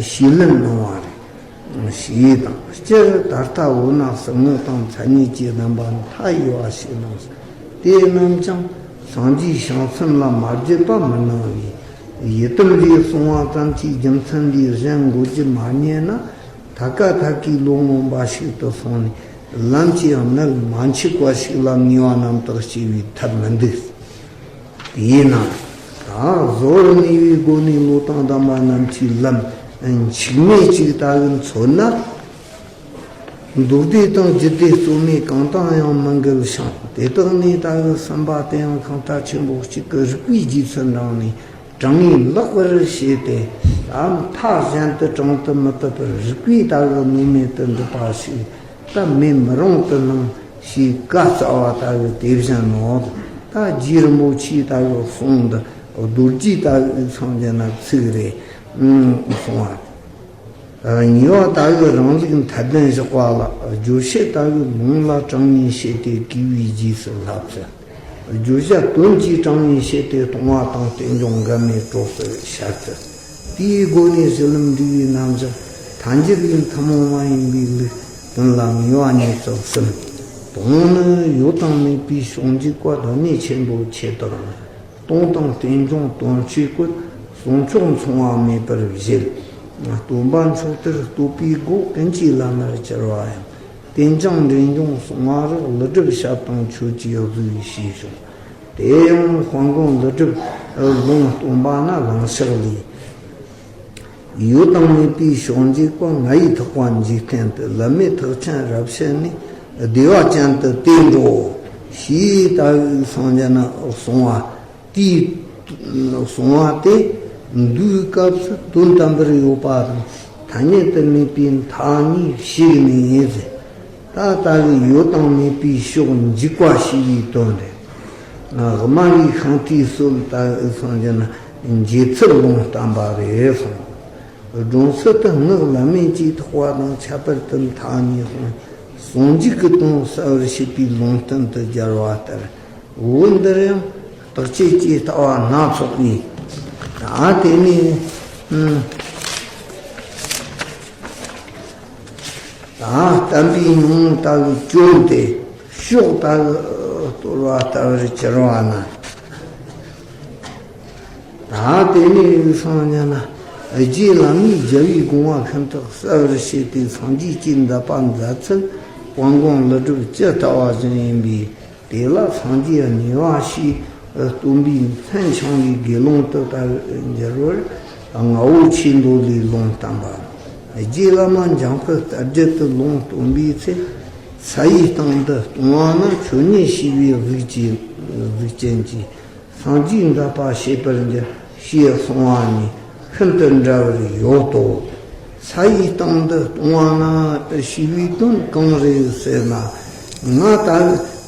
ཞུས་ལན་གནང་བ་རེད། ཞེས་དང་། སྤྱིར་ད་ལྟ་འོ་ན་གསང་སྔགས་དང་མཚན་ཉིད་ཀྱི་གདམས་པ་མཐའ་ཡས་པ་ཞིག་གནང་། དེ་རྣམས་ཀྱང་སངས་རྒྱས་བྱང་སེམས་ལ་མ་བརྒྱུད་པ་མི་སྣང་བས། ཡི་དམ་ལས་གསུང་བ་ཙམ་གྱིས་རྒྱུ་མཚན་ལས་གཞན་འགོད་རྒྱུ་མ་རྙེད་ན། ཐད་ཀ་ཐད་ཀའི་ལོ་སྔོན་པ་ཞིག་ཏུ་སོང་ནས་ལམ་གྱི་གནད་མ་འཆུག་པ་ཞིག་ལ་ངེས་པ་རྣམ་དག་སྐྱེ་བའི་ཐབས་མི་འདུག་དེས་ན་ད་གཟོད་ནུས་པའི་སྒོ་ནས་བློ་དང་ལྡན་པ་རྣམས་ཀྱིས་ལམ་འཆུག་མེད་ཅིག་ལྟ་བུ་འཚོལ་ན། མདོ་སྡེ་དང་རྒྱུད་སྡེ་རྩོད་མེད་གང་དང་ཡང་མི་འགལ་ཞིང་། དེ་དག་ནས་ལྟ་བུ་གསུམ་པ་དེ་ཡང་ཤིང་རྟ་ཆེན་པོ་གཅིག་གི་རིགས་པའི་རྗེས་སུ་འབྲངས་ནས་དྲང་ངེས་ལེགས་པར་ཤེས་ཏེ། ད་མཐའ་གཞན་དུ་དྲང་དུ་མི་བཏུབ་པར་རིགས་པའི་ལྟ་བུ་གནོད་མེད་དུ་འགྲུབ་པ་ཞིག་ད་མེད་མི་རུང་དུ་སྣང་ཞེས་བཀའ་སྩལ་བ་ལྟ་བུ་དེ་བཞིན་ནོ། ད་རྗེ་རིན་པོ་ཆེའི་ལྟ་བུ་གསུང་འདི་རྡོ་རྗེ་ལྟ་བུ་སངས་རྒྱས་ན་ཚིག་རེ་གསུང་བ། གཉིས་པ་ལྟ་བུའི་རང་ལུགས་མཐའ་ལྡན་བཞག་པ་ལ། བརྗོད་བྱེད་ལྟ་བུའི་ལུང་ལ་དྲང་ངེས་བྱས་ཏེ་གུས་པའི་རྗེས་སུ་བསླབ་ཚུལ། བརྗོད་བྱ་དོན་གྱིས་དྲང་ངེས་བྱས་ཏེ་སྟོང་པ་དང་རྟེན་འབྱུང་འགལ་མེད་གྲོགས་སུ་བཤད་ཚུལ། དེའི་སྒོ་ནས་གཞི་ལམ་འབྲས་བུའི་རྣམ་གཞག་ཐལ་འགྱུར་བའི་ཐུན་མོང་མ་ཡིན་པའི་ལུགས་དོན་ལ་ངེས་པ་ཉིད་ཙམ་གསུམ། དང་པོ་ནི་ཡོད་དང་མེད་པའི་ཕྱོགས་འཇུག་པ་བདག་ཉིད་ཆེན་པོ་ཆེ་དོར་ནི། སྟོང་དང་རྟེན་འབྱུང་དོན་སྤྱིའི་སྐོར་བཟང་ཕྱོགས་མཚུངས་པ་མེད་པར་བཞེད། སྟོན་པ་མཆོག་དེར་བསྟོད་པའི་སྒོ་ཀུན་གྱི་བླ་མར་གྱུར་པ་ཡང་། རྟེན་ཅིང་འབྲེལ་འབྱུང་གསུང་བ་རག་ཀླུ་སྒྲུབ་ཞབས་དང་མཆོད་ཅེས་གཟིགས་ཞེས་བྱུང་། དེ་ཡང་དཔལ་མགོན་ཀླུ་སྒྲུབ་ལུང་སྟོན་པ་ན་ལང་ཕྱག་ལས། ཡོད་དང་མེད་པའི་ཕྱོགས་འཇུག་པ་ང་ཡི་ཐེག་པ་འཇིག་རྟེན་དུ། བླ་མེད་ཐེག་ཆེན་རབ་བཤད་ནས། བདེ་བ་ཅན་དུ་དེ་འགྲོ་ ཞེས་ལྟ་བུའི་སངས་རྒྱས་ན་གསུང་བ། དེའི་གསུང་བ་དེ་འདིའི་སྐབས་སུ་དོན་དམ་པར་ཡོད་པ་དང་ཐ་སྙད་དུ་མེད་པའི་མཐའ་གཉིས་ཞིག་ནས་ཟེར། ད་ལྟ་བུའི་ཡོད་དང་མེད་པའི་ཕྱོགས་འཇིག་པ་ཞེས་པའི་དོན་རེད། ཨ། དམའ་བའི་ཤིང་རྟའི་སྲོལ་ལྟ་བུའི་སངས་རྒྱས་ན་འཇལ་ཚུལ་ལུང་བསྟན་པ་རེད་གསུངས། སྒྲུང་ཚུལ་དུ་སྔགས་བླ་མེད་ཀྱི་ཐེག་པ་དང་ཁྱད་པར་དུ་མཐའ་གཉིས་སོང་། ཟུང་འཇུག་གི་དོན་གསལ་བར་བྱེད་པའི་ལུང་བསྟན་དུ་སྦྱར་བ་ལྟར། བོད་འདིར་ཡང་བརྟག་དཔྱད་ཀྱི་ལྟ་བ་སྣ་ཚོགས་ནས། ད་དེ་ནས་ཨ། ད་བསྟན་པའི་ཉིན་མོ་ལྟ་བུའི་སྐྱོན་དེ་ཕྱོགས་ལྟ་བུ་སྟོར་བ་ལྟ་བུར་གྱུར་བ་ན། ད་དེ་ནས་སངས་རྒྱས་ན་རྗེ་བླ་མའི་རྒྱལ་བའི་དགོངས་པ་ཤིན་ཏུ་གསལ་བར་བྱེད་དེ་སངས་རྒྱས་ཀྱི་མཛད་པ་མཛད་ཚུལ་དཔལ་མགོན་ཀླུ་སྒྲུབ་ཇི་ལྟ་བ་བཞིན་ཡིན་པས། དེ་ལ་སངས་རྒྱས་གཉིས་པ་ཞེས་སྟོན་པའི་མཚན་འཆང་བའི་དགེ་སློང་དུ་ལྟ་བུར་འགྱུར་བར། རྔ་བོ་ཆོས་མདོ་ལས་ལུང་བསྟན་པ། རྗེ་བླ་མ་འཇམ་དཔལ་རྟ་རྒྱུད་དུ་ལུང་སྟོན་པའི་ཚེ། ས་ཡི་སྟེང་དུ་ལྟུང་བ་ན་ཆོས་ཉིད་ཞེས་པའི་གཟུགས་ཀྱི་གཟུགས་ཅན་གྱིས་སངས་རྒྱས་མཛད་པ་བྱེད་པར་འགྱུར་ཞེས་གསུངས་པ་གཉིས་ཤིན་ཏུ་འདྲ་བར་ཡོད་དོ། ས་ཡི་སྟེང་དུ་ལྟུང་བ་ན་ཞེས་པའི་དོན་གང་རེད་ཟེར་ན། ང་ད་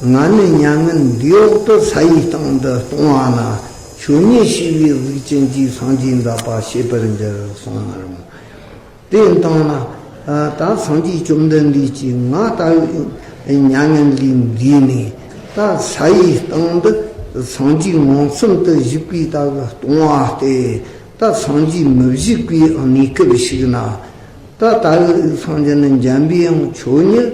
ང་ནི་མྱ་ངན་འདིའི་འོག་ཏུ་ས་ཡི་སྟེང་དུ་ལྟུང་བ་ན་ཆོས་ཉིད་ཞེས་པའི་གཟུགས་ཅན་གྱིས་སངས་རྒྱས་མཛད་པ་བྱེད་པར་འགྱུར་གསུངས་ན་རུང་། དེ་ལྟ་ན། ད་སངས་རྒྱས་བཅོམ་ལྡན་འདས་ཀྱིས་ང་ལྟ་བུའི་མྱ་ངན་ལས་འདས་ནས། ད་ས་ཡི་སྟེང་དུ་སངས་རྒྱས་མངོན་སུམ་དུ་བཞུགས་པའི་ལྟ་བུ་ལྟུང་བ་སྟེ། ད་སངས་རྒྱས་མི་བཞུགས་པའི་གནས་སྐབས་ཤིག་ན། ད་ལྟ་བུའི་སངས་རྒྱས་ནི་འཇམ་པའི་དབྱངས་ཆོས་ཉིད།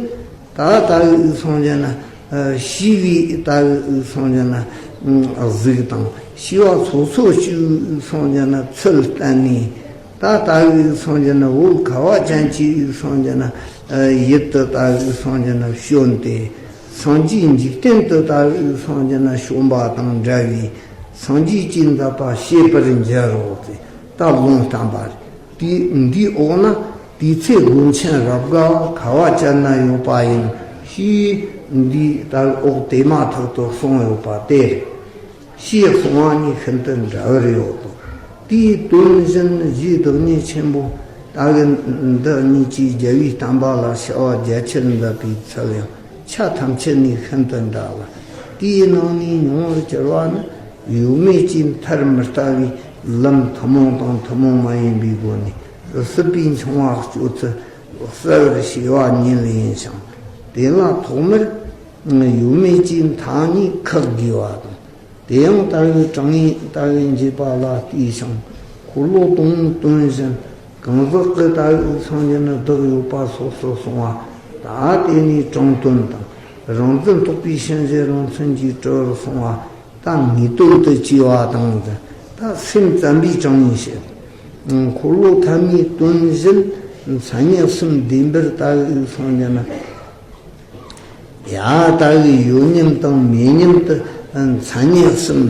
ད་ལྟ་བུའི་སངས་རྒྱས་ན། ཨ། ཞེས་པའི་ལྟ་བུའི་སངས་རྒྱས་ན། ཨ། གཟུགས་དང་ཞེས་པ་སོ་སོ་སྐྱེ་བོའི་སངས་རྒྱས་ན་ཚུལ་བསྟན་ནས། ད་ལྟ་བུའི་སངས་རྒྱས་ན་བོད་ཁ་བ་ཅན་གྱི་སངས་རྒྱས་ན། ཨ། ཡུལ་དུ་ལྟ་བུའི་སངས་རྒྱས་ན་བྱོན་ཏེ། སངས་རྒྱས་འཇིག་རྟེན་དུ་ལྟ་བུའི་སངས་རྒྱས་ན་བྱོན་པ་དང་འདྲ་བའི་སངས་རྒྱས་ཀྱི་མཛད་པ་བྱེད་པར་འགྱུར་རོ་ཟེར་ད་ལུང་བསྟན་པ་རེད། དེ་འདིའི་འོག་ན་དེའི་ཚེ་དགོན་ཆེན་རབ་དགའ་བ་ཁ་བ་ཅན་ན་ཡོད་པ་ཡིན་ཞེས་འདིའི་ལྟ་བུའི་འོག་དེ་མ་ཐག་ཏུ་གསུངས་ཡོད་པ་དེ་རེད། ཞེས་གསུང་བ་གཉིས་ཤིན་ཏུ་འདྲ་བར་ཡོད་དོ། དེའི་དོན་བཞིན་རྗེ་བདག་ཉིད་ཆེན་པོ་ལྟ་བུ་འདི་གཉིས་ཀྱིས་རྒྱལ་བའི་བསྟན་པ་ལ་བྱ་བ་རྒྱ་ཆེར་མཛད་པའི་ཚུལ་ཡང་ཆ་ཐམས་ཅད་ནས་ཤིན་ཏུ་འདྲ་ལ། དེའི་ནང་ནས་མྱོང་བར་གྱུར་པ་ནི། ཡོད་མེད་ཀྱི་མཐར་མི་ལྟ་བའི་ལམ་ཐུན་མོང་དང་ཐུན་མོང་མ་ཡིན་པའི་སྒོ་ནས་སྲིད་པའི་འཆིང་བ་གཅོད་ཚུལ་གསལ་བར་བྱེད་པ་ཉིད་ཡིན་ཞིང་། དེ་ལ་ཐོག་མར་ཡོད་མེད་ཀྱི་མཐའ་གཉིས་ཁེགས་དགོས་པ་དང་། དེ་ཡང་ལྟ་བའི་དྲང་ངེས་ལྟ་བའི་འབྱེད་པ་ལ་ལྟོས་ཤིང་། འཁོར་ལོ་དང་དོན་བཞིན་གང་ཟག་གི་ལྟ་བའི་སངས་རྒྱས་ནི་བདག་ཡོད་པ་སོགས་སུ་གསུངས་པ། ད་དེ་ནས་དྲང་དོན་དང་རང་འཛིན་རྟོག་པའི་ཞེན་གཞི་རང་མཚན་གྱིས་གྲུབ་པར་གསུངས་པ། ད་ངེས་དོན་དུ་བྱས་པ་དང་། ད་སེམས་ཙམ་པའི་དྲང་ངེས་བཤད། འཁོར་ལོ་ཐ་མའི་དོན་བཞིན་མཚན་ཉིད་གསུམ་བདེན་པར་ལྟ་བའི་སངས་རྒྱས་ན། ཡ། ལྟ་བའི་ཡོད་མཉམ་དང་མེད་མཉམ་དུ་མཚན་ཉིད་གསུམ་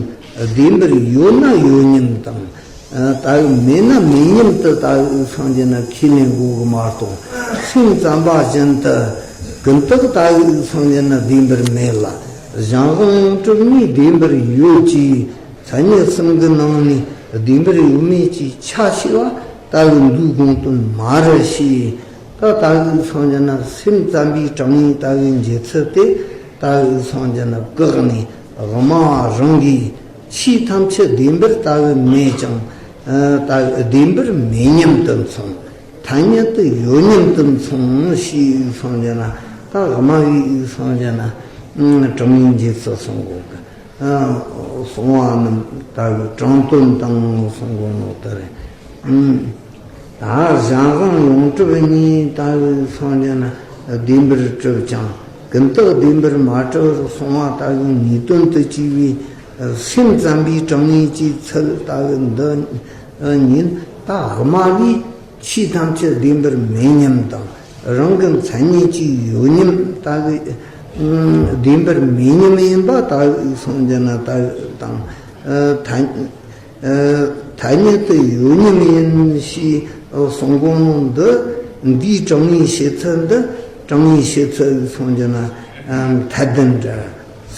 བདེན་པར་ཡོད་ན་ཡོད་མཉམ་དང་། ལྟ་བའི་མེད་ན་མེད་མཉམ་དུ་ལྟ་བའི་སངས་རྒྱས་ན་ཁས་ལེན་དགོས་གི་མ་གཏོགས། སེམས་ཙམ་པ་བཞིན་དུ་ཀུན་བརྟགས་ལྟ་བའི་སངས་རྒྱས་ན་བདེན་པར་མེད་ལ། གཞན་དབང་ཡོངས་གྲུབ་ནི་བདེན་པར་ཡོད་ཅེས། མཚན་ཉིད་གསུམ་གྱི་ནང་ནས་བདེན་པར་ཡོད་མེད་ཀྱི་ཆ་ཕྱེ་བ་ལྟ་བུ་འདུས་དགོངས་དོན་མ་རེད་ཞེས། ད་ལྟ་བུའི་སངས་རྒྱས་ན་སེམས་ཙམ་པའི་དྲང་ངེས་ལྟ་བུའི་འབྱེད་ཚུལ་དེ། ལྟ་བུའི་སངས་རྒྱས་ན་བཀག་ནས་དབུ་མ་རང་གིས་ཆོས་ཐམས་ཅད་བདེན་པར་ལྟ་བུ་མེད་ཀྱང་། ལྟ་བུ་བདེན་པར་མེད་མཉམ་དུ་མཚུངས། ཐ་སྙད་དུ་ཡོད་མཉམ་དུ་མཚུངས་ཞེས་སངས་རྒྱས་ན། ད་དབུ་མ་པའི་སངས་རྒྱས་ན་དྲང་ངེས་འབྱེད་ཚུལ་གསུང་དགོས་གི། གསུང་བ་རྣམས་ལྟ་བུ་དྲང་དོན་དང་གསུང་དགོས་ནོ་ལྟར། ད་གཞན་དབང་ཡོངས་གྲུབ་གཉིས་ལྟ་བུའི་སངས་རྒྱས་ན་བདེན་པར་གྲུབ་ཀྱང་ཀུན་བརྟགས་བདེན་པར་མ་གྲུབ་པར་གསུང་བ་ལྟ་བུའི་ངེས་དོན་དུ་བྱས་པའི་སེམས་ཙམ་པའི་དྲང་ངེས་ཀྱི་ཚུལ་ལྟ་བུ་འདི་ཉིད་ད་དབུ་མ་པས་ཆོས་ཐམས་ཅད་བདེན་པར་མེད་མཉམ་དང་། རང་གི་མཚན་ཉིད་ཀྱིས་ཡོད་མཉམ་ལྟ་བུ། བདེན་པར་མེད་མཉམ་ཡིན་པ་ལྟ་བུའི་སངས་རྒྱས་ན་ལྟ་བུ་དང་། ཐ་ཐ་སྙད་དུ་ཡོད་མཉམ་ཡིན་ཞེས་གསུང་དགོས་ནོ་འདི། འདིའི་དྲང་ངེས་བཤད་ཚུལ་འདི། དྲང་ངེས་བཤད་ཚུལ་སངས་རྒྱས་ན་ཐལ་ལྡན་འདྲ།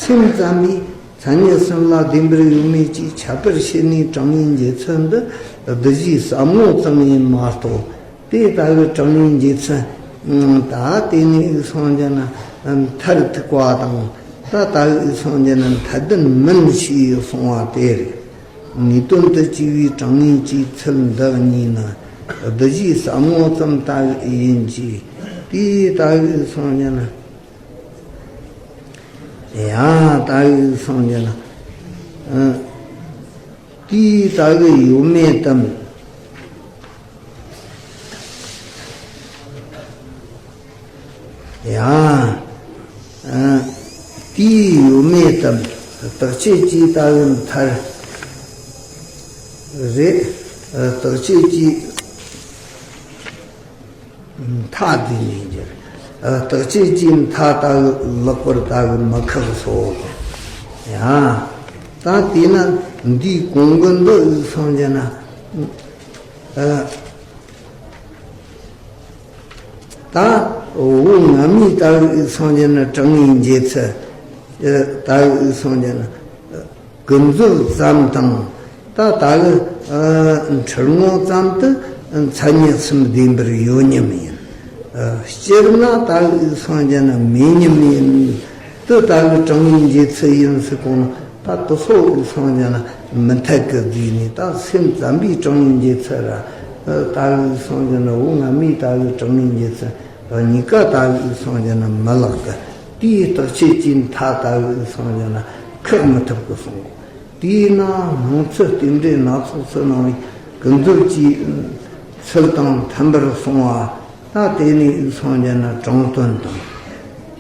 སེམས་ཙམ་པས་མཚན་ཉིད་གསུམ་ལ་བདེན་པར་ཡོད་མེད་ཀྱི་ཁྱད་པར་ཕྱེ་ནས་དྲང་ངེས་འབྱེད་ཚུལ་འདི་གདུལ་བྱའི་ཟབ་ངོ་ཙམ་ཡིན་མ་གཏོགས། དེ་ལྟ་བུའི་དྲང་ངེས་འབྱེད་ཚུལ། ད་དེ་ནས་ཡིག་སོང་རྒྱུ་ན་མཐར་ཐུག་པ་དང་། ད་ལྟ་བུའི་ཡིག་སོང་རྒྱུ་ན་མཐའ་དོན་མིན་ཞེས་གསུངས་པ་དེ་རེད། ངེས་དོན་དུ་གཅིག་པའི་དྲང་ངེས་ཀྱི་ཚུལ་འདི་གཉིས་ནི་གདུལ་བྱའི་ཟབ་ངོ་ཙམ་ལྟ་བུ་ཡིན་གྱི། དེ་ལྟ་བུའི་ཡིག་སོང་རྒྱུ་ན། ཡང་ལྟ་བུའི་ཡིག་སོང་རྒྱུ་ན། ཨ། དེའི་ལྟ་བུ་ཡོད་མེད་དམ། ཡང་། ཨ། དེའི་ཡོད་མེད་དམ། བརྟག་དཔྱད་ཀྱི་ལྟ་བུ་མཐར་རེད། ཨ། བརྟག་དཔྱད་ཀྱི་མཐའ་དེ་ནས་འགྱུར། ཨ། བརྟག་དཔྱད་ཀྱི་མཐའ་ལྟ་བུ་ལེགས་པར་ལྟ་བུ་མི་ཁག་སོ། ཡང་། ད་དེས་ན་འདིའི་གོང་གི་འདི་ཡིག་སོང་རྒྱུ་ན། ཨ། ད་འོ་སྔ་མའི་ལྟ་བུ་ཡིག་སོང་རྒྱུ་ན་དྲང་ངེས་འབྱེད་ཚུལ། ཨ། ལྟ་བུ་ཡིག་སོང་རྒྱུ་ན། ཀུན་རྫོབ་ཙམ་དང་། ད་ལྟ་བུ་ཨ་འཁྲུལ་ངོ་ཙམ་དུ་མཚན་ཉིད་གསུམ་བདེན་པར་ཡོད་མཉམ་ཡིན། ཨ། སྤྱིར་ན་ལྟ་བུ་ཡིག་སོང་རྒྱུ་ན་མེད་མཉམ་ཡིན། དེ་ལྟ་བུའི་དྲང་ངེས་འབྱེད་ཚུལ་ཡིན་ཟེར་གོ་ནོ། ད་དེ་ཚོ་ཡིག་སོང་རྒྱུ་ན་མི་འཐད་ཀི་བཟླས་ནས། ད་སེམས་ཙམ་པའི་དྲང་ངེས་འབྱེད་ཚུལ་ར། ཨ། ལྟ་བུ་ཡིག་སོང་རྒྱུ་ན་འོ་སྔ་མའི་ལྟ་བུའི་དྲང་ངེས་འབྱེད་ཚུལ་གཉིས་ཀ་ལྟ་བུ་ཡིག་སོང་རྒྱུ་ན་མི་ལེགས་ཀི། དེའི་བརྟག་དཔྱད་ཀྱི་མཐའ་ལྟ་བུ་ཡིག་སོང་རྒྱུ་ན་ཁག་མི་ཐུབ་ཀི་གསུངས། དེས་ན་སྣང་ཚུལ་རྟེན་འབྲེལ་སྣ་ཚོགས་སུ་སྣང་བའི་ཀུན་རྫོབ་ཀྱི་ཚུལ་དང་མཐུན་པར་གསུངས་པ། ད་དེ་ནས་ཡིག་སོང་རྒྱུ་ན་དྲང་དོན་དང་།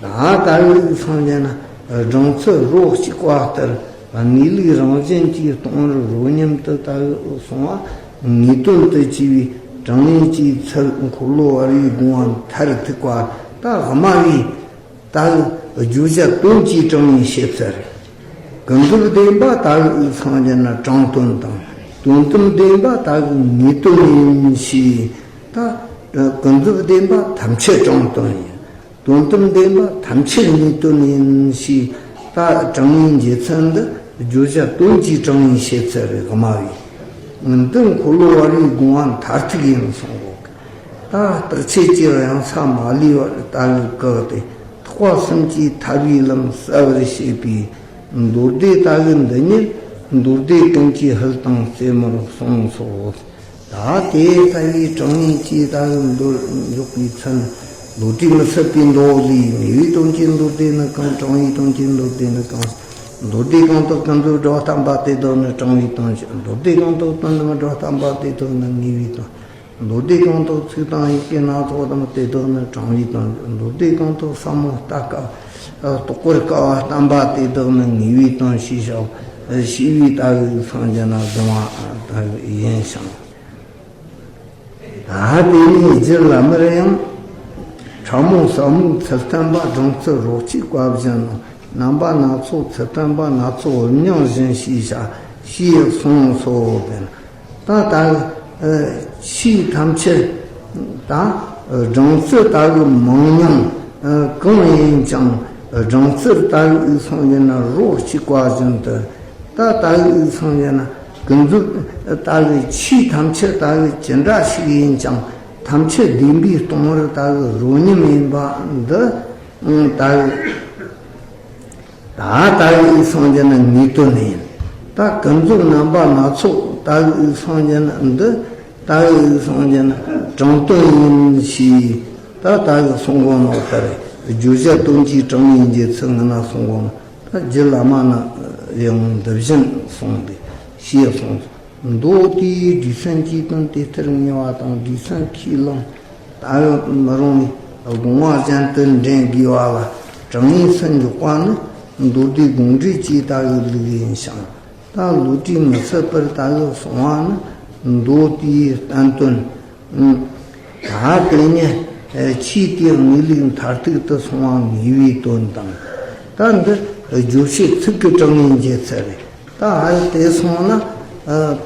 ད་ལྟ་བུའི་ཡིག་སོང་རྒྱུ་ན་སྦྲང་རྩི་རོ་གཅིག་པ་ལྟར་གནས་ལུགས་རང་བཞིན་གྱིས་སྟོང་རིག་རོ་མཉམ་དུ་ལྟ་བུ་གསུངས་པ། ངེས་དོན་དུ་གཅིག་པའི་དྲང་ངེས་ཀྱི་ཚུལ་འཁོར་ལོ་བར་པའི་དགོངས་པ་མཐར་ཐུག་པ། ད་སྨྲ་བའི་ལྟ་བུ་བརྗོད་བྱ་དོན་གྱི་དྲང་ངེས་བཤད་ཚུལ་རེད། ཀུན་རྫོབ་བདེན་པ་ལྟ་བུ་ཡིག་སོང་རྒྱུ་ན་དྲང་དོན་དང་། དོན་དམ་བདེན་པ་ལྟ་བུ་ངེས་དོན་ཡིན་ཞེས། ད་ཀུན་རྫོབ་བདེན་པ་ཐམས་ཅད་དྲང་དོན་ཡིན། དོན་དམ་བདེན་པ་ཐམས་ཅད་ངེས་དོན་ཡིན་ཞེས། ད་དྲང་ངེས་འབྱེད་ཚུལ་འདི་བརྗོད་བྱ་དོན་གྱི་དྲང་ངེས་བཤད་ཚུལ་རེད། སྨྲ་བའི་འདི་འཁོར་ལོ་བར་པའི་དགོངས་པ་མཐར་ཐུག་ཡིན་གསུངས་གོ། ད་བརྟག་དཔྱད་ཀྱི་གཡང་ས་མ་ལུས་པ་ལྟ་བུ་བཀག་སྟེ། ཐེག་པ་གསུམ་གྱི་ཐར་པའི་ལམ་གསལ་བར་བྱེད་པའི་མདོ་སྡེ་ལྟ་བུ་འདི་ཉིད་མདོ་སྡེ་ཀུན་གྱི་དཔལ་དང་རྩེ་མོར་གསུངས་སོ། ད་དེ་ལྟ་བུའི་དྲང་ངེས་ཀྱི་ལྟ་བུ་མདོར་འཇོག་པའི་ཚུལ། བློ་གྲོས་མི་ཟད་པའི་མདོ་ལས། ངེས་པའི་དོན་གྱི་མདོ་སྡེ་ནི་གང་། དྲང་བའི་དོན་གྱི་མདོ་སྡེ་ནི་གང་། མདོ་སྡེ་གང་དག་ཀུན་རྫོབ་སྒྲ་བརྟག་པ་དེ་དག་ནི་དྲང་བའི་དོན། མདོ་སྡེ་གང་དག་དོན་དམ་སྒྲ་བརྟག་པ་དེ་དག་ནི་ངེས་པའི་དོན། མདོ་སྡེ་གང་དག་ཚིག་དང་ཡི་གེ་སྣ་ཚོགས་དང་དེ་དག་ནི་དྲང་བའི་དོན། མདོ་སྡེ་གང་དག་ཟབ་མོ་ལྟ་དཀའ་རྟོགས་པར་དཀའ་བ་བསྟན་པ་དེ་དག་ནི་ངེས་པའི་དོན་ཞེས་བྱ་བ་ཞེས་པའི་ལྟ་བུའི་སངས་རྒྱས་རྣམས་གདམས་པ་ལྟ་བུ་ཡིན་ཞིང་། ད་དེ་ནས་རྒྱུད་བླ་མར་ཡང་། ཕྲ་མོ་ཟབ་མོའི་ཚུལ་བསྟན་པ། སྦྲང་རྩི་རོ་གཅིག་པ་བཞིན་ནོ། རྣམ་པ་སྣ་ཚོགས་ཚུལ་བསྟན་པ། སྣ་ཚོགས་མིང་བཞིན་ཞེས་བྱ་ཞེས་གསུངས་སོ། དེ་ན་ད་ལྟ་ཆོས་ཐམས་ཅད་ད་སྦྲང་རྩི་ལྟ་བུ་མང་ཉུང་གང་ཡིན་ཀྱང་། སྦྲང་རྩི་ལྟ་བུའི་སངས་རྒྱས་རྣམས་རོ་གཅིག་པ་བཞིན་དུ། ད་ལྟ་བུའི་སངས་རྒྱས་རྣམས་ཀུན་རྫོབ་ལྟ་བུའི་ཆོས་ཐམས་ཅད་ལྟ་བུ་ཅི་འདྲ་ཞིག་ཡིན་ཀྱང་། ཐམས་ཅད་བདེན་པའི་སྟོང་པར་ལྟ་བུ་རོ་མཉམ་ཡིན་པ་འདི་ལྟ་བུ། ད་ལྟ་བུའི་སངས་རྒྱས་རྣམས་ངེས་དོན་ཡིན། ད་ཀུན་རྫོབ་རྣམ་པ་སྣ་ཚོགས་ལྟ་བུའི་སངས་རྒྱས་རྣམས་འདི་ལྟ་བུའི་སངས་རྒྱས་རྣམས་དྲང་དོན་ཡིན་ཞེས། ད་ལྟ་བུ་གསུང་གོ་ནོ་ལྟར་བརྗོད་བྱ་དོན་གྱི་དྲང་ངེས་འབྱེད་ཚུལ་ངོ་ན་གསུང་གོ་ནོ། ད་རྒྱུད་བླ་མ་ན་ཡང་འདི་བཞིན་གསུངས་ཏེ་ཞེས་གསུངས། མདོ་སྡེའི་སྡེ་ཚན་གྱི་དོན་དེ་ལྟར་ངེས་པ་དང་། སྡེ་ཚན་ཁས་བླངས་ལྟ་བུ་མི་རུང་བའི་དགོངས་པ་གཞན་དུ་འདྲེན་དགོས་པ་ལ་དྲང་ངེས་སུ་འཇོག་པ་ནི་མདོ་སྡེ་དགོངས་འགྲེལ་གྱི་ལྟ་བུའི་ལུགས་ཡིན་ཞིང་། ད་བློ་གྲོས་མི་ཟད་པར་ལྟ་བུ་གསུང་བ་ནི་མདོ་སྡེའི་བསྟན་དོན། ད་དེ་ནས་ཆོས་དེའི་གནས་ལུགས་མཐར་ཐུག་ཏུ་སོང་བ་ངེས་པའི་དོན་དང་། ད་འདི་བརྗོད་བྱའི་ཚིག་གི་དྲང་ངེས་འབྱེད་ཚུལ་རེད། ད་ཨ་དེ་སོང་ན་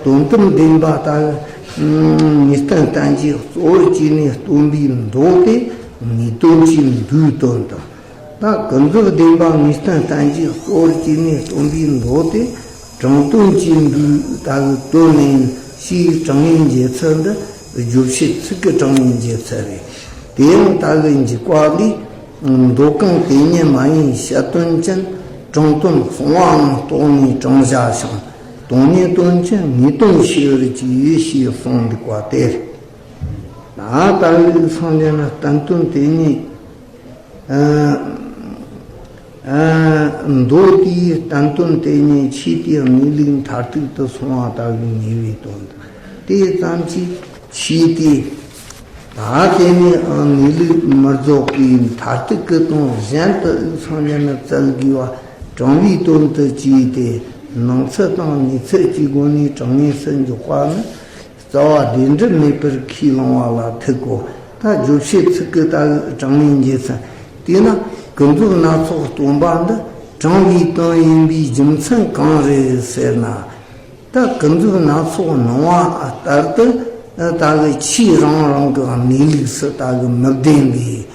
དོན་དམ་བདེན་པ་ལྟ་བུ་ངེས་བསྟན་བསྟན་བཅོས་གཙོ་བོར་བྱས་ནས་སྟོན་པའི་མདོ་དེ་ངེས་དོན་གྱི་མདོའི་དོན་དང་། ད་ཀུན་རྫོབ་བདེན་པ་ངེས་བསྟན་བསྟན་བཅོས་གཙོ་བོར་བྱས་ནས་སྟོན་པའི་མདོ་དེ་དྲང་དོན་གྱིས་འདུལ་ད་གི་དོན་ཡིན་ཞེས་དྲང་བའི་འགྱེད་ཚུལ་འདི་རྗོད་བྱེད་ཚིག་གི་དྲང་བའི་འགྱེད་ཚུལ་རེད། དེ་ཡང་ད་གི་འཇུག་པ་ལས། མདོ་གང་དེ་ཉིད་མ་ཡིན་བཤད་དོན་ཅན། དྲང་དོན་གསུང་བའང་རྟོགས་ནས་དྲང་བྱ་ཞིང་། སྟོང་ཉིད་དོན་ཅན་ངེས་དོན་ཤེས་པར་གྱིས་ཞེས་གསུངས་འདུག་པ་དེ་རེད། ད་ལྟ་བུའི་སངས་རྒྱས་ནི་བསྟན་དོན་དེ་ཉིད། མདོ་དེའི་བསྟན་དོན་དེ་ཉིད་ཆོས་དེའི་གནས་ལུགས་མཐར་ཐུག་ཏུ་སོང་བ་ལྟ་བུའི་ངེས་པའི་དོན་དུ། དེ་ཙམ་གྱིས་ཆོས་དེ། ད་དེ་ནས་ཨང་གནས་ལུགས་མི་རྫོགས་པའི་མཐར་ཐུག་གི་དོན་གཞན་དུ་སངས་རྒྱས་ནི་བཙལ་དགོས་པ་དྲང་བའི་དོན་དུ་བྱས་ཏེ། ནང་ཚུལ་དང་ནུས་ཚུལ་གྱི་སྒོ་ནས་དྲང་ངེས་སུ་འཇོག་པ་ནི། རྩ་བ་བདེན་གྲུབ་མེད་པར་ཁས་བླང་བ་ལ་ཐུག་གོ། ད་རྗོད་བྱེད་ཚིག་གི་ལྟ་བུའི་དྲང་ངེས་འགྱེད་ཚུལ་དེས་ན། ཀུན་རྫོབ་སྣ་ཚོགས་སྟོན་པ་འདི་དྲང་བའི་དོན་ཡིན་པའི་རྒྱུ་མཚན་གང་རེད་ཟེར་ན། ད་ཀུན་རྫོབ་སྣ་ཚོགས་སྣང་བ་ལྟར་དུ་ད་གི་ཆོས་རང་རང་གི་གནས་ལུགས་སུ་ད་གི་མི་ལྡན་པས།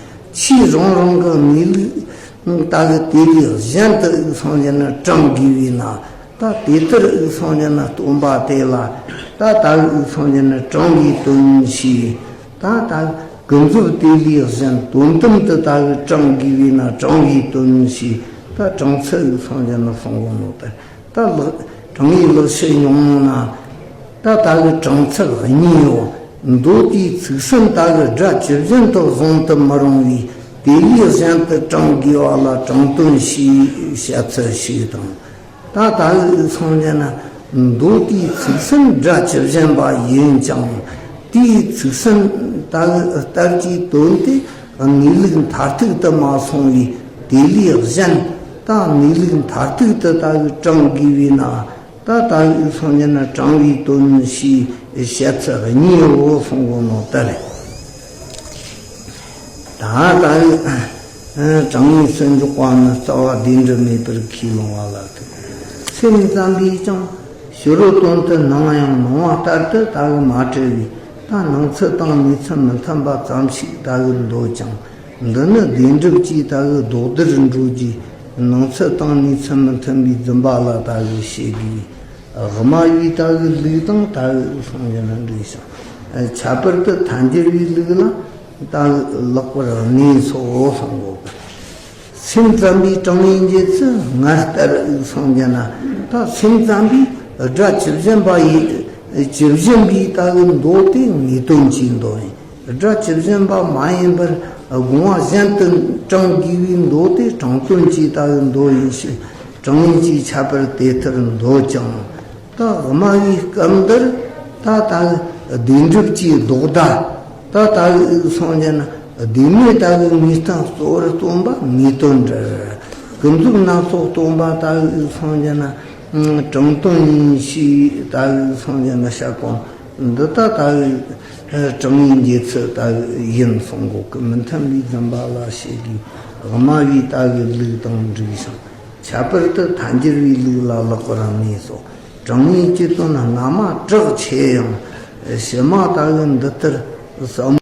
ཆོས་རང་རང་གི་གནས་ལུགས་ད་གི་དེ་ལས་གཞན་དུ་སངས་རྒྱས་ནི་དྲང་དགོས་པས་ན། ད་དེ་ལྟར་སངས་རྒྱས་ནི་སྟོན་པ་དེ་ལ། ད་ད་སངས་རྒྱས་ནི་དྲང་བའི་དོན་ཞེས། ད་ད་ཀུན་རྫོབ་དེ་ལས་གཞན་དོན་དམ་དུ་ད་དྲང་དགོས་པས་ན་དྲང་བའི་དོན་ཞེས། ད་དྲང་ཚུལ་སངས་རྒྱས་ནི་གསུང་གོ་ནོ་དེ། ད་ལག་དྲང་ངེས་ལག་ཤེས་ཉུང་ངུ་ན། ད་ད་གི་དྲང་ཚུལ་གཉིས་ཡོད། མདོ་དེའི་ཚིག་སུམ་ད་གི་སྒྲ་ཇི་བཞིན་དུ་བཟུང་དུ་མི་རུང་བས། དེ་ལས་གཞན་དུ་དྲང་དགོས་པ་ལ་དྲང་དོན་ཞེས་བཤད་ཚུལ་ཞིག་དང་། ད་ད་གི་སངས་རྒྱས་ན་མདོ་དེའི་ཚིག་སུམ་སྒྲ་ཇི་བཞིན་པ་ཡིན་ཀྱང་། དེའི་ཚིག་སུམ་ད་གི་ལྟར་གྱི་དོན་དེ་གནས་ལུགས་མཐར་ཐུག་ཏུ་མ་སོང་བས། དེ་ལས་གཞན་ད་གནས་ལུགས་མཐར་ཐུག་ཏུ་ད་གི་དྲང་དགོས་པས་ན། ད་ད་སངས་རྒྱས་ན་དྲང་བའི་དོན་ཞེས་བཤད་ཚུལ་གཉིས་ཡོད་གསུང་གོ་ནོ་ལྟར། ད་ད་དྲང་ངེས་སུ་འཇོག་པ་ནི་རྩ་བ་བདེན་གྲུབ་མེད་པར་ཁས་བླང་བ་ལ་ཐུག་སེམས་ཙམ་པས་ཀྱང་ཕྱི་རོལ་དོན་དུ་སྣང་ཡང་སྣང་བ་ལྟར་དུ་ད་གི་མ་བྲལ་བས། ད་སྣང་ཚུལ་དང་ནུས་ཚུལ་མི་མཐུན་པ་ཙམ་ཞིག་ད་གི་འདོད་ཀྱང་། འདི་ནི་བདེན་གྲུབ་ཀྱིས་ད་གི་ལྡོག་སྡེར་འགྲོ་རྒྱུའི་སྣང་ཚུལ་དང་ནུས་ཚུལ་མི་མཐུན་པའི་རྫུན་པ་ལ་ད་གི་བྱེད་དགོས། དབུ་མ་པའི་ད་གི་ལུགས་དང་ད་གི་སངས་རྒྱས་ན་འགྲིག་ཞིང་། ཁྱད་པར་དུ་ཐལ་འགྱུར་བའི་ལུགས་ལ་ད་གི་ལེགས་པར་གནས་སོ་གསུང་གོ། སེམས་ཙམ་པའི་དྲང་ངེས་འགྱེད་ཚུལ་སྔར་ལྟར་སངས་རྒྱས་ན། ད་སེམས་ཙམ་པའི་སྒྲ་ཇི་བཞིན་པ་ཡི་ཇི་བཞིན་པའི་ད་གི་མདོ་དེ་ངེས་དོན་གྱི་མདོ་ཡིན། སྒྲ་ཇི་བཞིན་པ་མ་ཡིན་པར་དགོངས་པ་གཞན་དུ་དྲང་དགོས་པའི་མདོ་དེ་དྲང་དོན་གྱི་ད་གི་མདོ་ཡིན་ཞེས་དྲང་ངེས་ཀྱི་ཁྱད་པར་དེ་ལྟར་འདོད་ཀྱང་། ད་དབུ་མ་པའི་སྐབས་འདིར་ད་ད་གི་བདེན་གྲུབ་ཀྱི་ལྡོག་ཟླ། ད་ད་གི་སངས་རྒྱས་ན་བདེན་མེད་ད་གི་ངེས་བསྟན་གཙོ་བོར་སྟོན་པ་ངེས་དོན་འདྲར། ཀུན་རྫོབ་སྣ་ཚོགས་སྟོན་པ་ད་གི་སངས་རྒྱས་ན་དྲང་དོན་ཡིན་ཞེས་ད་གི་སངས་རྒྱས་ན་བཤད་གོ། འདི་ལྟ་ད་གི་དྲང་ངེས་འགྱེད་ཚུལ་ད་གི་ཡིན་གསུང་གོ་གི། མི་མཐུན་པའི་རྫུན་པ་ལ་བྱེད་དགོས། དབུ་མ་པའི་ད་གི་ལུགས་དང་འགྲིག་ཞིང་། ཁྱད་པར་དུ་ཐལ་འགྱུར་བའི་ལུགས་ལ་ལེགས་པར་གནས་སོ། དྲང་ངེས་ཀྱི་དོན་སྔ་མ་གྲགས་ཆེ་ཡང་། ཕྱི་མ་ད་གི་འདི་ལྟར་ཟབ།